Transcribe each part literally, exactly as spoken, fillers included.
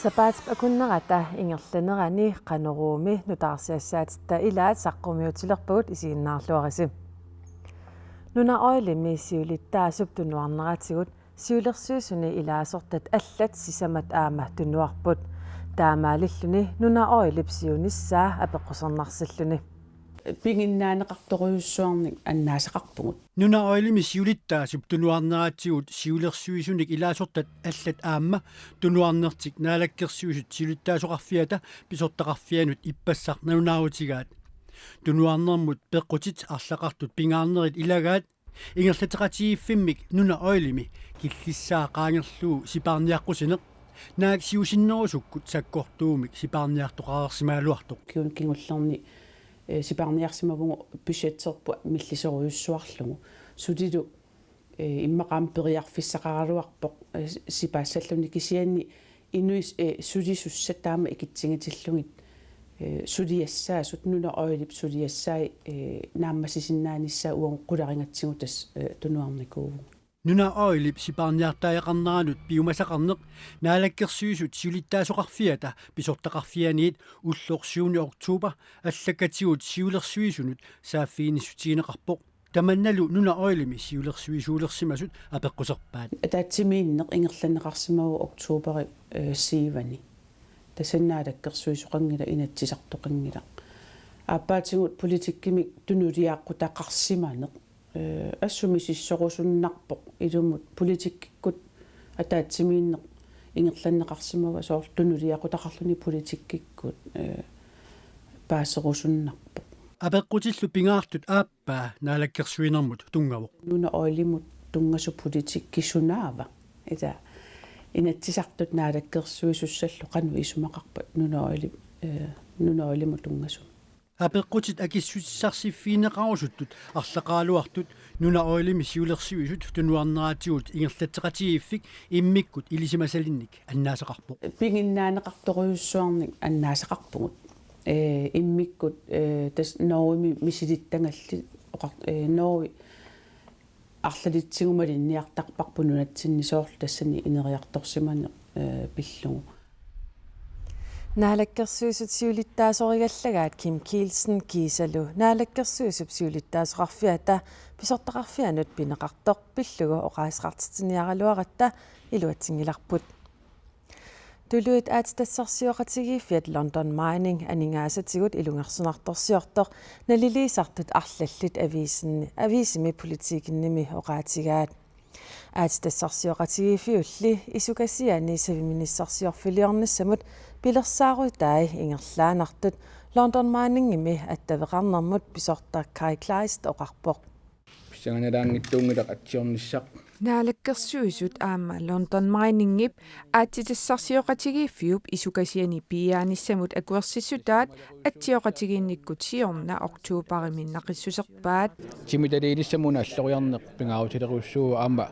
Sapaatip akunnerata ingerlanerani Qanoruumi nutaarsiassaatitta ilaat saqqummiutilerpagut, isiginnaarluarisi. Nuna Oilimi siulittaasup tunuarneratigut siulersuisuni ilaasortat allat sisamat aamma tunuarput. Taamaalilluni Nuna Oilip siunissaa apeqqusernarsilluni. Piginnaaneqartorujussuarnik annaasaqarpugut. Nuna Oilimi siulittaasup tunuarneratigut siulersuisunik ilaasortat allat aamma tunuarnertik Naalakkersuisut siulittaasoqarfiata pisortaqarfianut ippassaq nalunaarutigaat. Tunuarnermut peqqutit arlaqartut pingaarnerit ilagaat ingerlateqatigiiffimmik Nuna Oilimi killissaa qaangerlugu sipaarniaqqusineq, naak siusinnerusukkut sakkortuumik sipaarniartoqareersimagaluartoq. Kiun kingullerni, eh, sipaarniarsimavugut budgetserput millisorujussuarlugu. Sulilu, eh, immaqa aamma periarfissaqaraluarpoq, eh, sipaassalluni, kisianni inuit, eh, sulisussat taama ikitsigitillugit, eh, suliassaasut, Nuna Oilip suliassai, eh, naammassisinnaanissaa uagut qularigatsigu tassa, eh, tunuarnikuuvugut. Nuna Oilip sipaarniartariaqarneranut piumasaqarneq Naalakkersuisut siulittaasoqarfiata pisortaqarfianiit ulloq syvende oktober allakkatigut siulersuisunut saaffiginnissutigineqarpoq. Tamannalu Nuna Oilimi siulersuisuulersimasut apeqquserpaat. Ataatsimiinneq ingerlanneqarsimavoq oktoberip, eh, syvende. Tassani naalakkersuisoqanngilaq, inatsisartoqanngilaq. Aappaatigut politikkimik tunuliaqutaqarsimaneq, eh, assut misissorusunnarpoq, ilumut politikkikkut ataatsimiinneq ingerlanneqarsimavoq, soorlu tunuliaqutaqarluni politikkikkut, eh, paaserusunnarpoq. Apeqqutillu pingaartut aappaa naalakkersuinermut tunngavoq. Nuna Oilimut tunngasoq politikki sunaava? Ila Inatsisartut naalakkersuisussallu qanoq isumaqarpat Nuna Oili-, eh, Nuna Oilimut tunngasumik? Apeqqutit akissutissarsiffigineqarusuttut arlaqaraluartut Nuna Oilimi siulersuisut tunuarneratigut ingerlatseqatigiiffik immikkut ilisimasalinnik annaasaqarpoq. Piginnaaneqartorujussuarnik annaasaqarpugut. Eh, immikkut, eh, tassa Norgemi misilittagallit oqar-, eh, Norge arlalitsigut malinniartarparput nunatsinni, soorlu tassani ineriartorsimaneq, eh, pillugu. Naalakkersuisut siulittaasorigallagaat Kim Kielsen kiisalu Naalakkersuisup siulittaasoqarfiata pisortaqarfianut pineqartoq pillugu oqaaseqartitsiniaraluaratta iluatsinngilarput. Tuluit aatsitassarsioqatigiiffiat London Mining aningaasatigut ilungersunartorsiortoq naliliisartut arlallit aviisin-, aviisimi Politikenimi oqaatigaat. Aatsitassarsioqatigiiffiulli isukasiani saviminissarsiorfiliornissamut pilersaarutai ingerlaannartut London Miningimi attaveqarnermut pisortaq Kai Kleist oqarpoq. Pissanganalaanngitsuunngilaq atsiornissaq. Naalakkersuisut aamma London Miningip aatsitassarsioqatigiiffiup isukasiani piiaanissamut akuersissutaat atsioqatigiinnikkut siorna oktoberimi naqissuserpaat. Timitaliinissamut alloriarneq pingaarutilerujussuuvoq aamma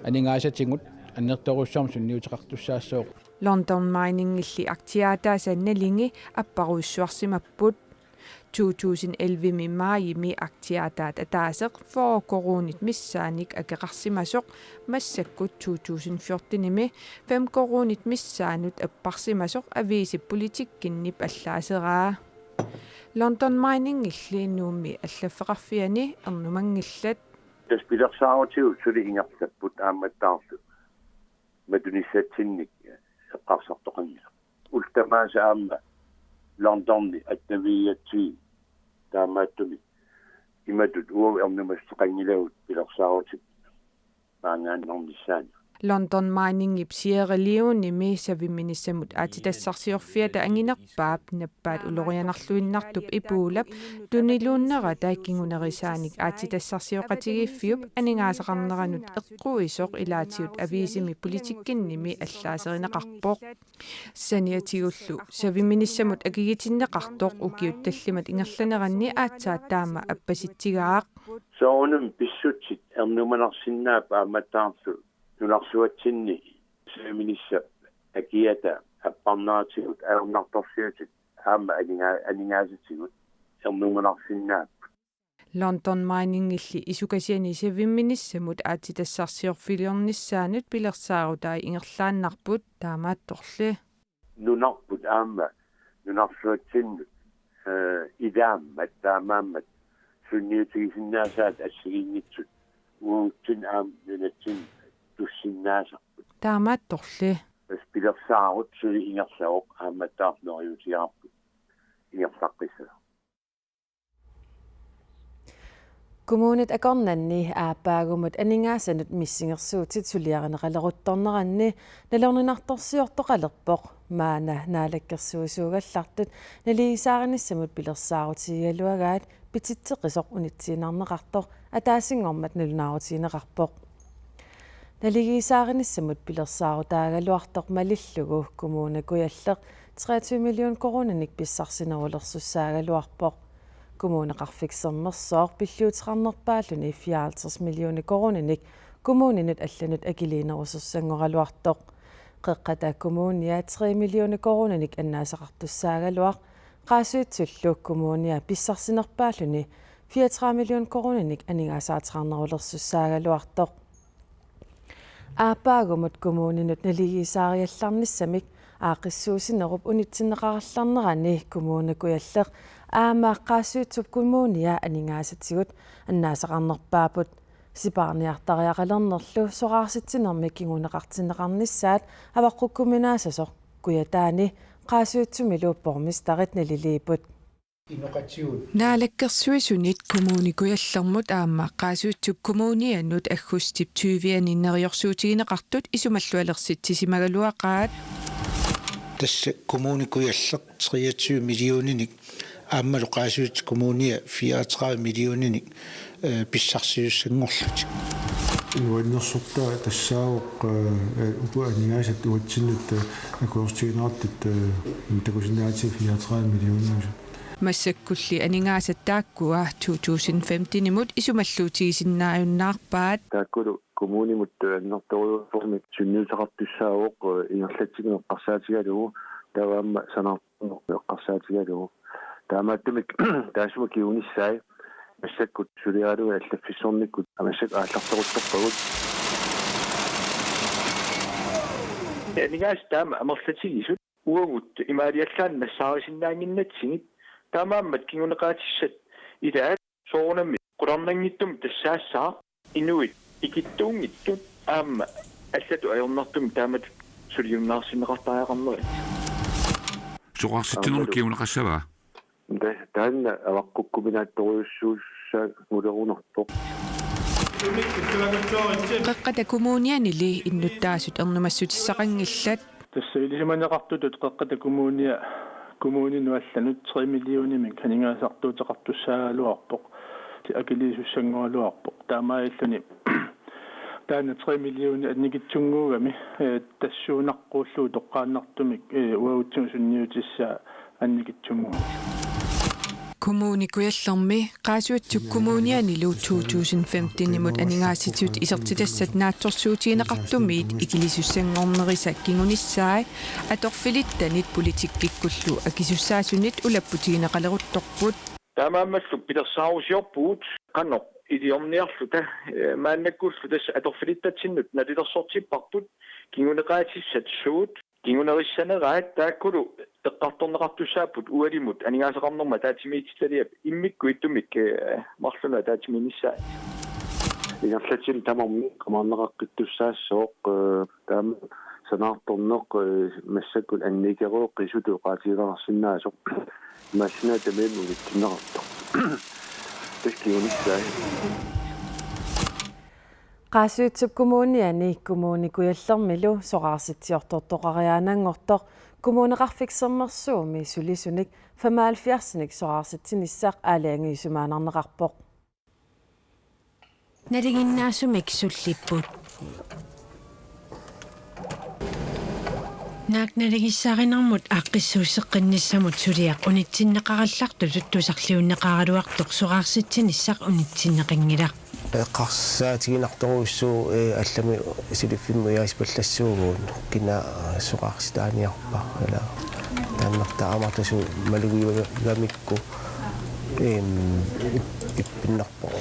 aningaasatigut annertoorujussuarmik sunniuteqartussaassooq. London Miningilli aktiaataasa nalingi apparujussuarsimapput. To tusind ellevemi maajimi aktiaataat ataaseq fyrre koruunit missaanik akeqarsimasoq, massakkut to tusind fjortenimi fem koruunit missaanut apparsimasoq aviisip Politikenip allaaseraa. London Miningilli Nuummi allaffeqarfiani ernumanngillat. Tassa pilersaarutigut suli ingerlapput aammattaarlu matunissatsinnik eqqarsartoqanngilaq. Ullut tamaasa aamma Londoni attavigigatsigit, taamaattumik imatut uagut ernumassuteqanngilagut pilersaarutit maanngaanneernissaanni. London Miningip Sierra Leonemi saviminissamut aatsitassarsiorfiata anginerpaap nappaat ulorianarluinnartup Ebola tuniluunnerata kingunerisaanik aatsitassarsioqatigiiffiup aningaasaqarneranut eqquisoq ilaatigut aviisimi Politikenimi allaaserineqarpoq. Saniatigullu saviminissamut akigitinneqartoq ukiut tallimat ingerlaneranni aatsaat taama appasitsigaaq. Soorunami pissutsit ernumanarsinnaapput aammattaarlu nunarsuatsinni saviminissap akiata apparneratigut ajornartorsiutit aamma aninga-, aningaasatigut ernumanarsinnaapput. London Miningilli isukasiani saviminissamut aatsitassarsiorfiliornissaanut pilersaarutai ingerlaannarput, taamaattorli. nunarput aamma nunarsuatsinnut, eh, ilaammat taamaammat sunniutigisinnaasaat assigiinngitsut uatsinnut aamma nunatsinni tussinnaasarput. Taamaattorli. Tassa pilersaarut suli ingerlavoq aamma taarneruutigaarput ingerlaqqissasoq. Kommunit akornanni aappaagumut aningaasanut missingersuutit suliarineqaleruttorneranni nalorninartorsiortoqalerpoq. Maanna naalakkersuisuugallartut naligiissaarinissamut pilersaarutigigaluagaat pititseqisoq unitsiinnarneqartoq ataasinngormat nalunaarutigineqarpoq. Naligiissaarinissamut pilersaarutaagaluartoq malillugu Kommune Kujalleq treogtyve million koruuninik pissarsinerulersussaagaluarpoq. Kommuneqarfik Sermersooq pilliuteqarnerpaalluni fireoghalvtreds millioner koruuninik kommuninut allanut akiliinerusussanngoraluartoq. Qeqqata Kommunia tre millioner koruuninik annaasaqartussaagaluaq, Qaasuitsullu Kommunia pissarsinerpaalluni fireogtredive million koruuninik aningaasaarteqarnerulersussaagaluartoq. Aappaagumut kommuninut naligiissaariallarnissamik aaqqissuussinerup unitsinneqarallarnerani Kommune Kujalleq aamma Qaasuitsup Kommunia aningaasatigut annaasaqarnerpaapput. Sipaarniartariaqalernerlu soraarsitsinermi kinguneqartinneqarnissaat avaqqukkuminaassasoq Kujataani Qaasuitsumilu borgmesterit naliliipput. Naalakkersuisunit Kommune Kujallermut aamma Qaasuitsup Kommunianut aggustip tyviani neriorsuutigineqartut isumallualersitsisimagaluaqaat. Tassa Kommune Kujalleq treogtyve millioninik aammalu Qaasuitsup Kommunia fireogtredive millioninik, eh, pissarsisussanngorlutik. Nuannersortaa tassaavoq, eh, uku aningaasat uatsinnut, eh, akuersutigineqartut, eh, takusinnaagatsigit fireogtredive millioniusut. Massakkulli aningaasat taakkua to tusind femtenimut isumalluutigisinnaajunnaarpaat. Taakkulu kommunimut annertoorujussuarmik sunniuteqartussaavoq, eh, ingerlatsineq eqqarsaatigalugu, taava aamma sanaartorneq eqqarsaatigalugu. Taamaattumik taassuma kingunissai massakkut suliaralugit allaffissornikkut massakkut aallarteruttorpagut. Aningaasat taama amerlatigisut uagut imaaliallaannaq nassaarisinnaannginnatsigit, taamaammat kinguneqaatissat ilaat soorunami qularnanngitsumik tassaassaaq, inuit ikittuunngitsut aamma allatut ajornartumik taamatut suliunnaarsinneqartariaqarnerat. Soraarsitsinermut aammalu kinguneqassavaa? Ta-, taanna avaqqukkuminaatsorujussuussanngornerpoq. Qeqqata Kommunianili innuttaasut ernumassutissaqanngillat. Tassa ilisimaneqartutut Qeqqata Kommunia, kommuninut allanut tre millionimik aningaasartuuteqartussaagaluarpoq, akiliisussanngorluarpoq. Taamaalilluni taanna tre millioni annikitsunnguugami, eh, tassuunaqquullugu toqqaannartumik, eh, uagutsinnut sunniutissaa annikitsunnguugami. Kommune Kujallermi Qaasuitsup Kommunianilu to tusind femtenimut aningaasatut isertitassat naatsorsuutigineqartumiit ikilisussanngornerisa kingunissai atorfilittanit politikkikkullu akisussaasunik ulapputigineqaleruttorput. Taamaammallu pilersaarusiorpugut qanoq iliorniarluta, eh, maannakkullu tassa atorfilittatsinnut nalilersortipparput kinguneqaatissat suut kingunerissaneraat, taakkulu eqqartorneqartussaapput ualimut aningaasaqarnermut ataatsimiititaliap immikkut ittumik, eh, marlunut ataatsimiinnissaat. Ingerlatsineq tamarmi qamaarneqaqqittussaassooq, eh, taama sanaartorneq, eh, massakkut annikerooqqisutut oqaatigineqarsinnaasoq. Imaassinnaavoq tamarmik unitsinneqartoq. Tassa kingunissai. Qaasuitsup Kommuniani Kommune Kujallermilu soraarsitsiortortoqariaananngortoq Kommuneqarfik Sermersuumi sulisunik femoghalvfjerdsinik soraarsitsinissaq aalajangiusimaannarneqarpoq. Nalinginnaasumik sullipput. Naak naligiissaarinarmut aaqqissuusseqqinnissamut suliaq unitsinneqarallartutut tusarliunneqaraluartoq soraarsitsinissaq unitsinneqanngilaq. Eqqarsaatiginartorujussuuvoq, eh, allamik suliffimmut jaasipallassuugut kina soraarsitaaniarpa. Ila taannartaa aamma tassunga malugigamikku, em, ip-, ippinnarpoq.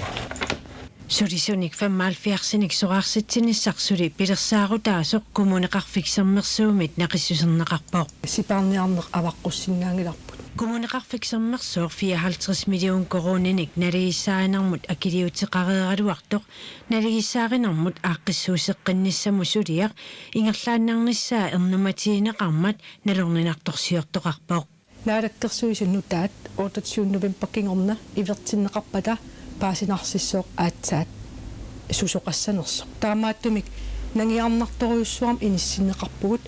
Sulisunik femoghalvfjerdsinik soraarsitsinissaq suli pilersaarutaasoq Kommuneqarfik Sermersuumit naqissuserneqarpoq. Sipaarniarneq avaqqussinnaanngilarput. Kommuneqarfik Sermersuup fireoghalvtreds million koruuninik naligiissaarinermut akiliuteqareeraluartoq naligiissaarinermut aaqqissuusseqqinnissamut suliaq ingerlaannarnissaa ernumatigineqarmat nalorninartorsiortoqarpoq. Naalakkersuisut nutaat otteogtyvende november kingorna ivertinneqarpata paasinarsissooq aatsaat susoqassanersoq. Taamaattumik nangiarnartorujussuarmik inissinneqarpugut.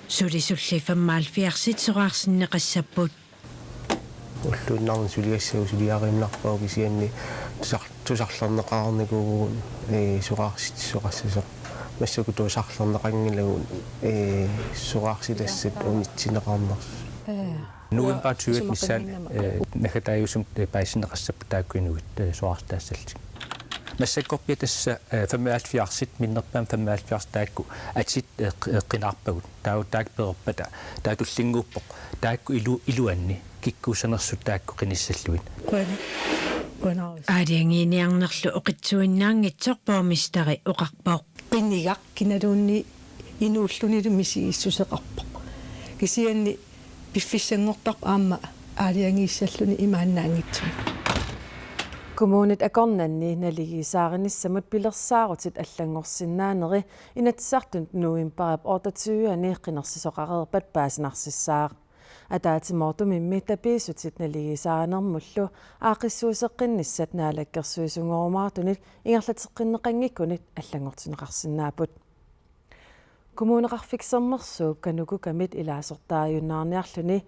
Sulisulli femoghalvfjerdsit soraarsinneqassapput. Ulluinnarni suliassagut suliariinnarpagut kisianni tusar-, tusarlerneqarnikuuvugut, ee, soraarsitsoqassasoq. Massakkut tusarlerneqanngilagut, ee, soraarsitassat unitsinneqarnersoq. November tyve missaani, ee, naggataajuisumik, ee, paasineqassapput taakku inuit, ee, soraarsitassallutik. Massakkorpiaq tassa, ee, femoghalvfjerdsit, minnerpaamik femoghalvfjerds taakku atit, ee, q-, ee, qinaarpagut. Taava taakku peerpata, taava tullinnguuppoq. Taakku ilu-, iluanni kikkuussanersut taakku qinissallugit. Qujanaq. Qujanaq. Aalajangiiniarnerlu oqitsuinnaanngitsoq borgmesteri oqarpoq. Qinigaq kinaluunniit inuullunilu misigissuseqarpoq. Kisianni piffissanngortarpoq aamma aalajangiissalluni imaannaanngitsumik. Kommunit akornanni naligiissaarinnissamut pilersaarutit allanngorsinnaaneri Inatsisartuni novembarip otteogtyve-ani qinersisoqareerpat paasinarsissaaq. Ataatsimoortumimmi tapiissutit naligiissaarinermullu aaqqissuusseqqinnissat naalakkersuisungoorumaartunit ingerlateqqinneqanngikkunit allanngortinneqarsinnaapput. Kommuneqarfik Sermersuup KANUKOKA-mit ilaasortaajunnaarniarluni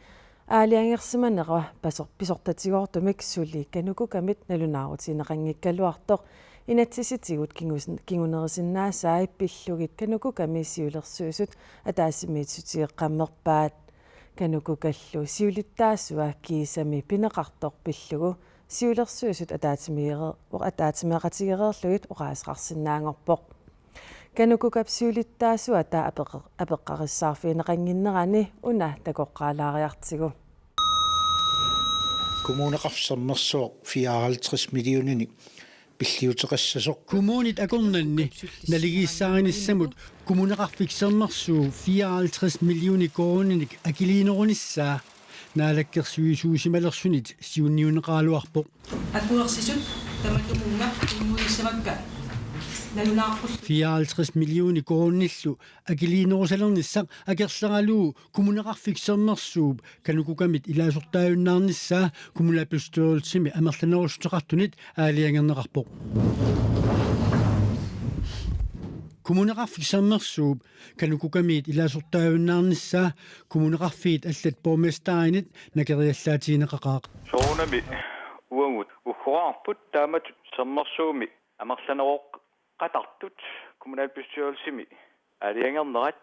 aalajangersimanera pasor-, pisortatigoortumik suli KANUKOKA-mit nalunaarutigineqanngikkaluartoq inatsisitigut kingus-, kingunerisinnaasai pillugit KANUKOKA-mi siulersuisut ataatsimiititsisutigeqqammerpaat. KANUKOKA-llu siulittaasua kiisami pineqartoq pillugu siulersuisut ataatsimeere-, ataatsimeeqatigereerlugit oqaaseqarsinnaanngorpoq. KANUKOKA-p siulittaasuata apeqqa-, apeqqarissaarfigineqannginnerani una takoqqaalaariartigu. Kommuneqarfik Sermersuup fireoghalvtreds millioninik pilliuteqassasoq. Kommunit akornanni naligiissaarinissamut Kommuneqarfik Sermersuup fireoghalvtreds millioner koruuninik akiliinerunissaa naalakkersuisuusimalersunit siunniunneqaraluarpoq. Akuersisut tamatumunnga innuissavakka nalunaarpul. Fireoghalvtreds millioner koruunillu akiliinerusalernissaq akerleralugu Kommuneqarfik Sermersuup KANUKOKA-mit ilaasortaajunnaarnissaa kommunalbestyrelsimi amerlanerussuteqartunit aalajangerneqarpoq. Kommuneqarfik Sermersuup KANUKOKA-mit ilaasortaajunnaarnissaa kommuneqarfiit allat borgmesterinit nakeriallaatigineqaqaaq. Soorunami uagut uggoraarput taamatut Sermersuumi amerlaneroq- qatartut kommunalbestyrelsimi aalajangernerat.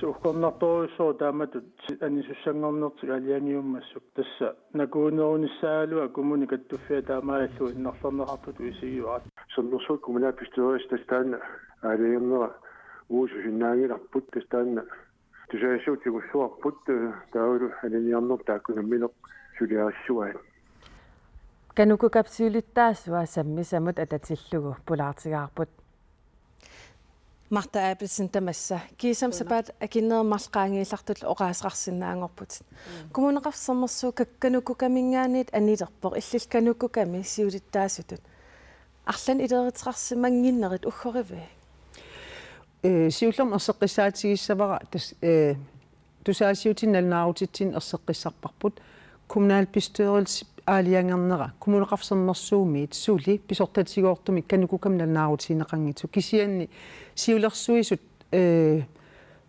Uggornartorujussuuvoq taamatut anisussanngornertik aalajangiummassuk, tassa nakuunerunissaagaluaq kommuni kattuffiata taamaalillugu innarlerneqartutut isigivaat. Sermersuup kommunalbestyrelse tassa taanna aalajangernera uagut susinnaanngilarput, tassa taanna tusagassiuut tigussuarput, eh, taavalu aninniarneq taakku nammineq suliarissuaat. KANUKOKA-p siulittaasua sammisamut atatillugu pulaartigaarput. Martha Abelsen, tamassa kiisami sapaatip akunneri marluk qaangiillartullu oqaaseqarsinnaanngorputit. Mm. Kommuneqarfik Sermersuup ka-, KANUKOKA-minngaanniit anilerpoq, illit KANUKOKA-mi siulittaasutut. Arlaannik ilereersimanngikkaluarlutit uggorivii? Ee, siullermik erseqqissaatigissavara tas-, ee, tusagassiuutitigut nalunaarutitsinni erseqqissarparput kommunalbestyrelsip aalajangernera Kommuneqarfik Sermersuumiit suli pisortatigoortumik KANUKOKA-mut nalunaarutigineqanngitsoq. Kisianni siulersuisut, ee,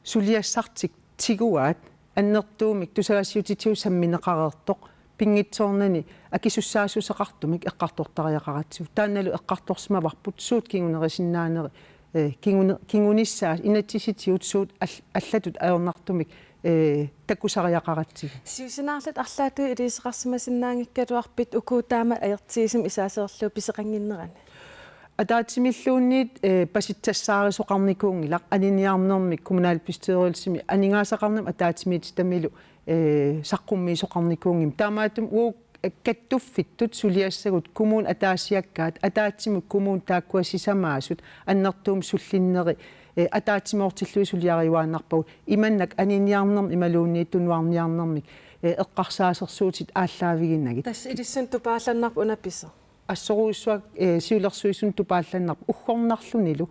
suliassartik tiguaat annertuumik tusagassiuutitigut sammineqareersoq pinngitsoornani akisussaassuseqartumik eqqartortariaqaratsigu. Taannalu eqqartorsimavarput suut kingunerisinnaaneri, ee, kinguni-, kingunissaat inatsisitigut suut al-, allatut ajornartumik, ee, takusariaqaratsigu. Siusinaarlutit arlaatigut iliuuseqarsimasinnaanngikkaluarpit uku taama ajortigisumik isaaserlu pisoqannginnerani? Ataatsimilluunniit, ee, pasitsassaarisoqarnikuunngilaq, aninniarnermik kommunalbestyrelsimi aningaasaqarnermik ataatsimiititamilu, ee, saqqummiisoqarnikuunngimmat. Taamaattumik uagut Kattuffittut suliassagut kommunit ataasiakkaat ataatsimut kommunit taakkua sisamaasut annertuumik sullinneri, eh, ataatsimoortillugit suliariuaannarpagut, imannak aniniarnermik imaluunniit tunuarniarnermik, eh, eqqarsaasersuutit aallaaviginagit. Tassa ilissinnut tupaallannarpoq una pisoq. Assorujussuaq, eh, siulersuisunut tupaallannarpoq uggornarlunilu,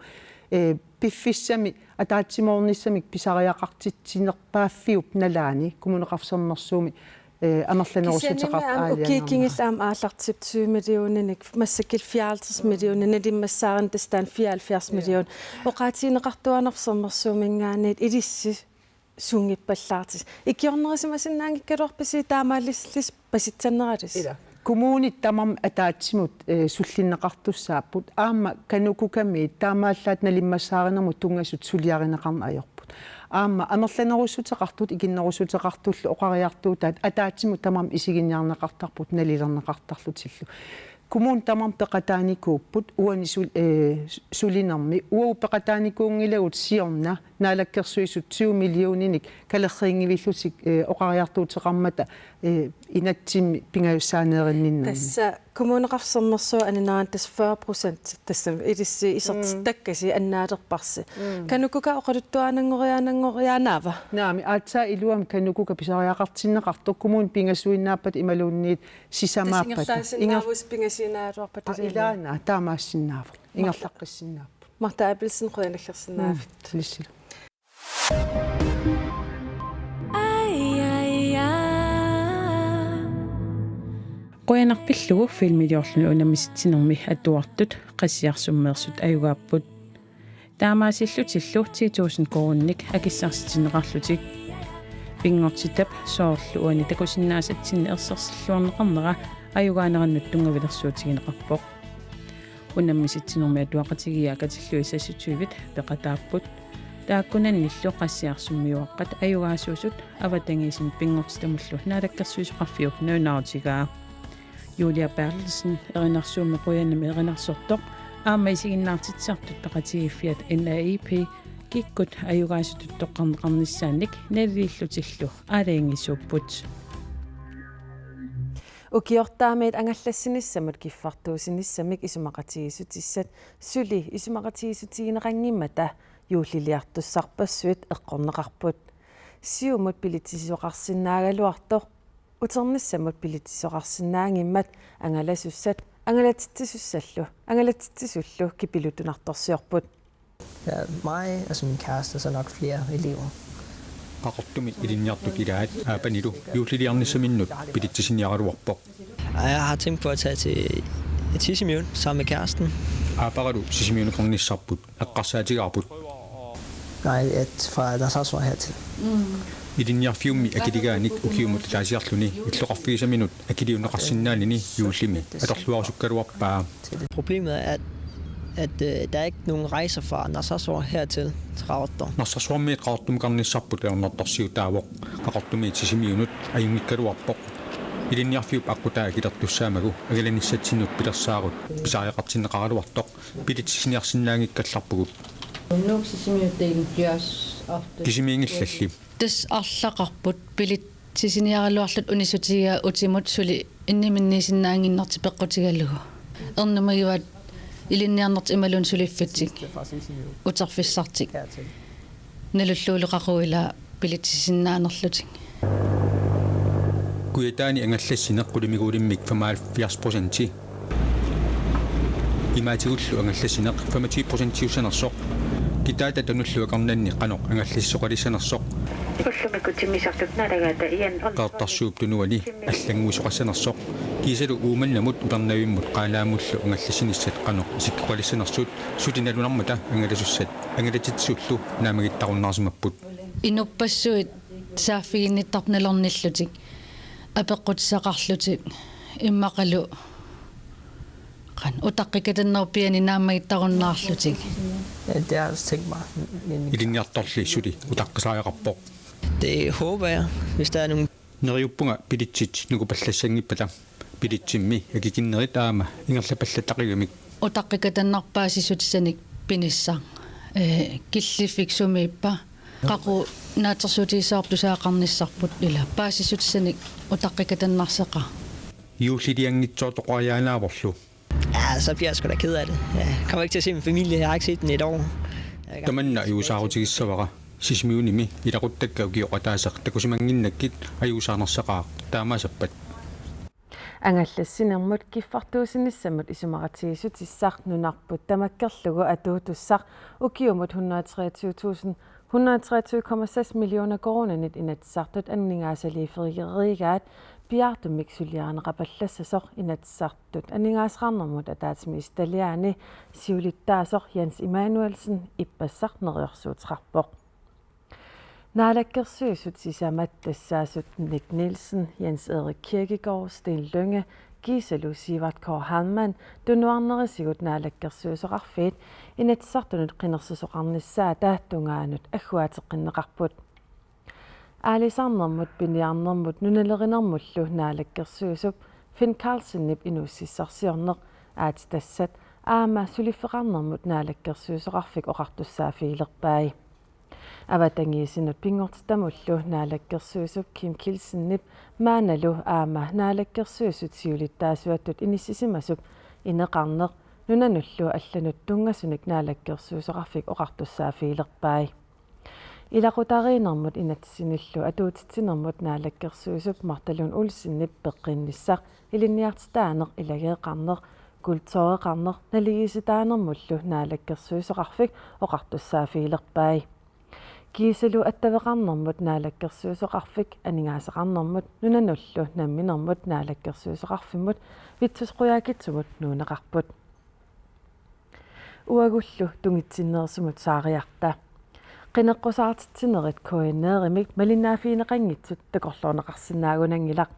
eh, piffissami ataatsimoornissamik pisariaqartitsinerpaaffiup nalaani Kommuneqarfik Sermersuumi, eh, amerlanerussutseqartut aalajangernerat. Kisianni aamma ukiut kingulliit aamma aallartippoq tyve millioninik, massakkut fjorten million, nalimmassaarneq tassa taanna fireoghalvfjerds million. Oqaatigineqartuaannarpoq Sermersuuminngaanniit ilissi sunngippallaartisi. Ikiornerisimasinnaanngikkaluarpisi taamaalillusi pasitsannerallusi? Ila. Kommunit tamarmik ataatsimut, eh, sullinneqartussaapput. Aamma KANUKOKA-miit taamaallaat nalimmassaarinermut tunngasut suliarineqarneq ajorput. Aamma amerlanerussuteqartut ikinnerussuteqartullu oqariartuutaat ataatsimut tamarmik isiginiarneqartarput nalilerneqartarlutillu. Kommunit tamarmik peqataanikuupput uani sul-, eh, sulinermi. Uagut peqataanikuunngilagut siorna Naalakkersuisut tyve millioninik kalerriinngivillutik, eh, oqariartuuteqarmata, eh, inatsimmi pingajussaaneerinninnermi. Tassa Kommuneqarfik Sermersuup aninaanut tassa fyrre procent, tassa ilissi isertittakkasi, mm, annaalerparsi. Mm. KANUKOKA oqaluttuaannanngoriaannanngoriaannaava? Naamik, aatsaat iluamik KANUKOKA pisariaqartinneqartoq kommunit pingasuinnaappata imaluunniit sisamaappata. Tassa ingerlaassinnaavusi pingasuinnaraluarpata. Aa, ilaana, taamaassinnaavoq. Ingerlaqqissinnaapput. Martha Abelsen, qujanaq aggersinnaagavit. Mm, ilissilu. Qujanaq pillugu filmiliorluni unammisitsinermi atuartut Qassiarsummeersut ajugaapput. Taamaasillutillu ti tusind koruuninik akissarsitinneqarlutik. Pinngortitap soorlu uani takusinnaasatsinni ersersilluarneqarnera ajugaanerannut tunngavilersuutigineqarpoq. Unammisitsinermi atuaqatigiiaat katillugit seksogtyvit peqataapput. Taakkunannillu Qassiarsummiuaqqat ajugaasuusut avatangiisinut pinngortitamullu Naalakkersuisoqarfiup nalunaarutigaa. Julia Berthelsen, erinarsuummi qujanami erinarsortoq, aamma isiginnaartitsisartut peqatigiiffiat N A I P kikkut ajugaasutut toqqarneqarnissaannik naliliillutillu aalajangiisuupput. Ukiortaamiit angallassinissamut kiffartuussinissamik isumaqatigiissutissat suli isumaqatigiissutigineqanngimmata juulliliartussarpassuit eqqorneqarput. Siumut bilitsisoqarsinnaagaluartoq uternissamut bilitsisoqarsinnaanngimmat angalasussat angalatitsisussallu, angalatsitsisullu kipiluttunartorsiorput. Ja, mig og så min kæreste, og så nok flere elever. Qaqortumi ilinniartut ilaat Aapanilu juulliliarnissaminnut bilitsisiniaraluarpoq. Og jeg har tænkt på at tage til Sisimiut sammen med kæresten. Aaparalu Sisimiunukarnissarput eqqarsaatigaarput. Nej, at fra Narsarsuaq hertil. Ilinniarfiummi akiligaanik ukiumut ataasiarluni illoqarfigisaminut akiliunneqarsinnaanini juullimi atorluarusukkaluarpaa. Problemet er, at, at øh, der er ikke nogen rejser fra Narsarsuaq hertil til Qaqortoq. Narsarsuarmiit Qaqortumikarnissarput ajornartorsiutaavoq. Qaqortumiit Sisimiunut ajunngikkaluarpoq. Ilinniarfiup aqqutaa akilertussaammagu angalanissatsinnut pilersaarut pisariaqartinneqaraluartoq bilitsisiniarsinnaanngikkallarpugut. Nuuk Sisimiut taanna piaas artu. Kisimiinngillalli. Tassa arlaqarput bilitsisiniaraluarlutik unissutigigaat utimut suli inniminniisinnaannginnertik peqqutigalugu. Ernumagivaat ilinniarnertik imaluunniit suliffitsik uterfissartik. Nalullugu qaqugu ilaa bilitsisinnaanerlutik. Kujataani angallassineq qulimiguulimmik femoghalvfjerds procenti. Imaatigullu angallassineq femogtyve procentiussanersoq. Kitaata tanulluakarnanni qanoq angallassisoqalissanersoq. Ullumi kutsimmisartut naalagaata ian on. Qeqertarsuup Tunuani allannguisoqassanersoq. Kiisalu Uummannamut Upernavimmut Qaanaamullu angallassinissat qanoq isikkoqalissanersut suli nalunarmata angalasussat angalatitsisullu naammagittarunnaarsimapput. Inuppassuit saaffiginnittartut nalornillutik apeqqutissaqarlutik immaqalu qanoq utaqqikatannerpiani naammagittarunnaarlutik. Ja, det har jeg også tænkt mig. Men, men Ilinniartorli suli utaqqisariaqarpoq. Det håber jeg, hvis der er nogen. Neriuppunga bilitsit nukupallassanngippata. Bilitsimmi akikinnerit aamma ingerlapallattaqigamik. Utaqqikatannerput paasissutissanik pinissaq. Ee, killiffik sumiippa. Qaqugu naatsorsuutigissavarput tusagaqarnissarput ilaa. Paasissutissanik utaqqikatannerseqaaq. Juullilianngitsoortoqariaanaavorlu. Ja, så bliver jeg sgu da ked af det. Jeg kommer ikke til at se min familie. Jeg har ikke set dem i et år. Tamanna ajuusaarutigissavara. Sisimiunimi ilaquttakka ukioqataaseq takusimannginnakkit ajuusaarnersaqaaq taamaasappat. Angallassinermut kiffartuussinissamut isumaqatigiissutissaq nunarput tamakkerlugu atuutussaq ukiumut hundrede treogtyve tusind hundrede treogtyve komma seks millioner koruunanit Inatsisartut aningaasaliiffigereerigaat piaartumik suliarineqapallassasoq Inatsisartut aningaasaqarnermut ataatsimiititaliaani siulittaasoq Jens Immanuelsen ippassaq neriorsuuteqarpoq. Naalakkersuisut sisamat tassaasut Nick Nielsen, Jens Erik Kirkegaard, Steen Lynge, kiisalu Sivert K. Heilmann tunuarnerisigut naalakkersuisoqarfiit Inatsisartunut qinersisoqarnissaata tungaanut agguaateqqinneqarput. Aalisarnermut piniarnermut nunalerinermullu naalakkersuisup Finn Karlsenip inuussutissarsiorneq aatsitassat aamma suliffeqarnermut naalakkersuisoqarfik oqartussaaffigilerpai. Avatangiisinut pinngortitamullu naalakkersuisup Kim Kielsenip maannalu aamma naalakkersuisut siulittaasuattut inissisimasup ineqarneq nunanullu allanut tunngasunik naalakkersuisoqarfik oqartussaaffigilerpai. Ilaqutariinnermut inatsisinillu atuutitsinermut naalakkersuisup Martha Lund Olsenip peqqinnissaq ilinniartitaaneq, ilageeqarneq, kultureqarneq naligiissitaanermullu naalakkersuisoqarfik oqartussaaffigilerpai. Kiisalu attaveqarnermut naalakkersuisoqarfik aningaasaqarnermut nunanullu namminermut naalakkersuisoqarfimmut Vittus Qujaukitsumut nuunneqarput. Uagullu tungitsinneersumut saariarta. Qineqqusaartitsinerit K N R-imik malinnaaffigineqanngitsut takorloorneqarsinnaagunanngilaq.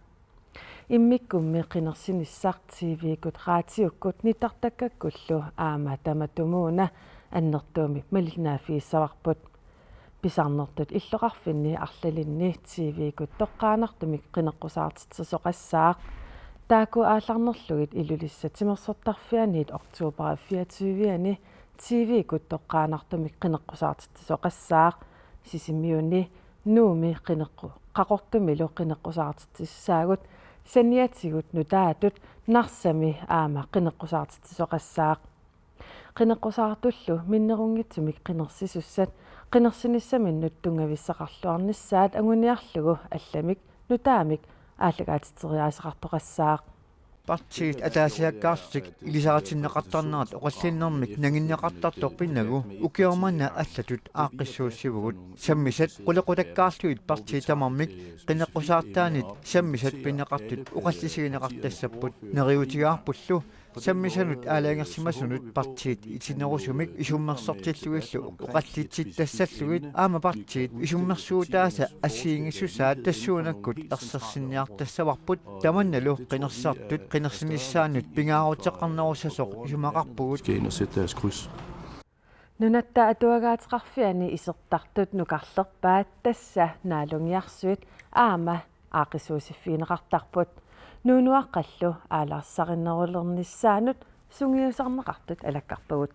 Immikkummi qinersinissaq T V-kkut, raatiukkut, nittartakkakkullu aamma tamatumuuna annertuumik malinnaaffigissavarput. Pisarnertut illoqarfinni arlalinni T V-kkut toqqaannartumik qineqqusaartitsisoqassaaq. Taakku aallarnerlugit Ilulissat timersortarfianniit oktober fireogtyve-anni T V-kkut toqqaannartumik qineqqusaartitsisoqassaaq. Sisimiuni, Nuummi qineqqu-, Qaqortumilu qineqqusaartitsissaagut saniatigut nutaatut Narsami aamma qineqqusaartitsisoqassaaq. Qineqqusaartullu minnerunngitsumik qinersisussat qinersinissaminnut tunngavissaqarluarnissaat anguniarlugu allamik nutaamik aallakaatitseriaaseqartoqassaaq. Partiit ataasiakkaarlutik ilisaritinneqartarnerat oqallinnermik nanginneqartartoq pinnagu ukioq manna allatut aaqqissuussivugut. Sammisat qulequtakkaarlugit partiit tamarmik qineqqusaartaanit sammisat pineqartut oqallisigineqartassapput. Neriuutigaarpullu sammisanut aalajangersimasunut partiit itinerusumik isummersortillugillu oqallitsittassallugit aamma partiit isummersuutaasa assigiinngissusaat tassuunakkut ersersinniartassavarput. Tamannalu qinersisartut qinersinissaannut pingaaruteqarnerussasoq isumaqarpugut. Skal ind og sætte deres kryds. Nunatta Atuagaateqarfiani isertartut nukarlerpaat, tassa naalungiarsuit aamma aaqqissuussiffigineqartarput. Nuunuaqqallu aalaassarinnerulernissaannut sungiusarneqartut alakkarpagut.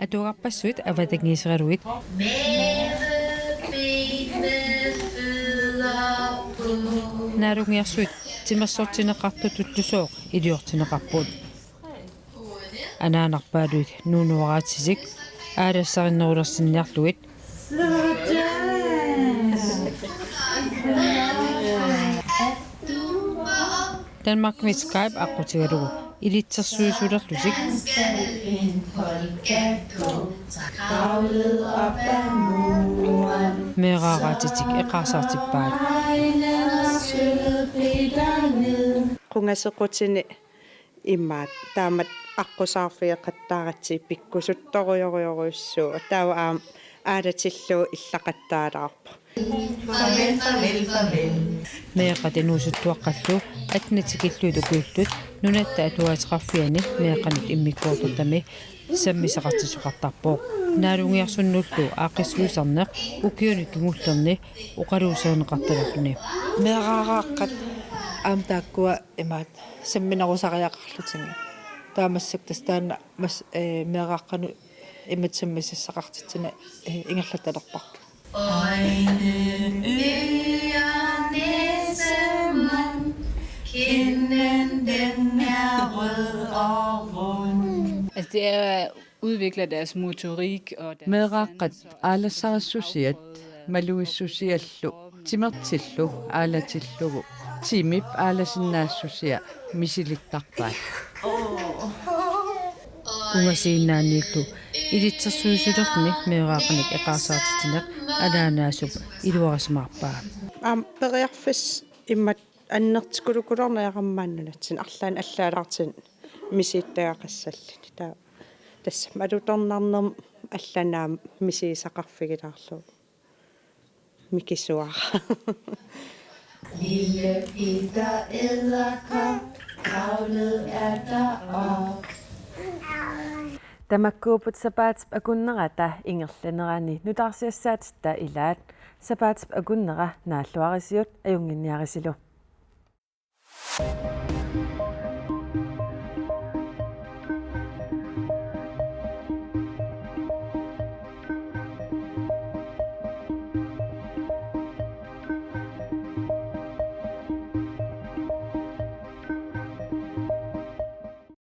Atuagarpassuit avatangiiseralugit naalungiarsuit timersortinneqartutullusooq iliortinneqarput. Anaanarpaaluit nuunuaraatsisik aalaassarinnerulersinniarlugit. Danmarkimi Skype aqqutigalugu ilitsersuisuulerlutik. Meeraaraatitik eqaarsaartippaat. Qungasequtini imaat taamak aqqusaarfigeqattaaratsigit pikkusuttorujorujorujussuuvoq. Taava aamma aalatillugu illaqattaalaarpoq. Meeqqat inuusuttuaqqallu attenit tikillugit ukiullut Nunatta Atuagaateqarfiani meeqqanut immikkoortortami sammisaqartitsisoqartarpoq. Naalungiarsunnullu aaqqissuisarneq ukiuni kingullerni oqaluuserineqartalerluni. Meeraaraaqqat aamma taakkua imaat samminerusariaqarlutigit. Taava massakkut tassa taanna mas-, ee, meeraaqqanut imatut sammisassaqartitsineq, ee, ingerlatalerparput. Kinden, den er rød og rund. Altså, det er udvikler deres motorik og deres Meeraaqqat sanser og aalassarissusiat, malugissusiallu, timertillu aalatillugu, timip aalasinnaassusia misilittarpaat. Ungasiinnaaniillu ilitsersuisulermi meeraaqqanik eqaarsaartitsineq anaanaasup iluarisimaarpaa. Aamma periarfissat immaqa annertukulukuluarneq aamma nunatsinni arlaannik allaalaartunik misigittagaqassalluni. Taava tassa alutornarnermi allanut aamma misigisaqarfigilaarlugu mikisuara. Lille Peter Edderkop kravlede er derop. Tamakkuupput sapaatip akunnerata ingerlanerani nutaarsiassaatitta ilaat. Sapaatip akunnera naalluarisiuk ajunnginniarisilu.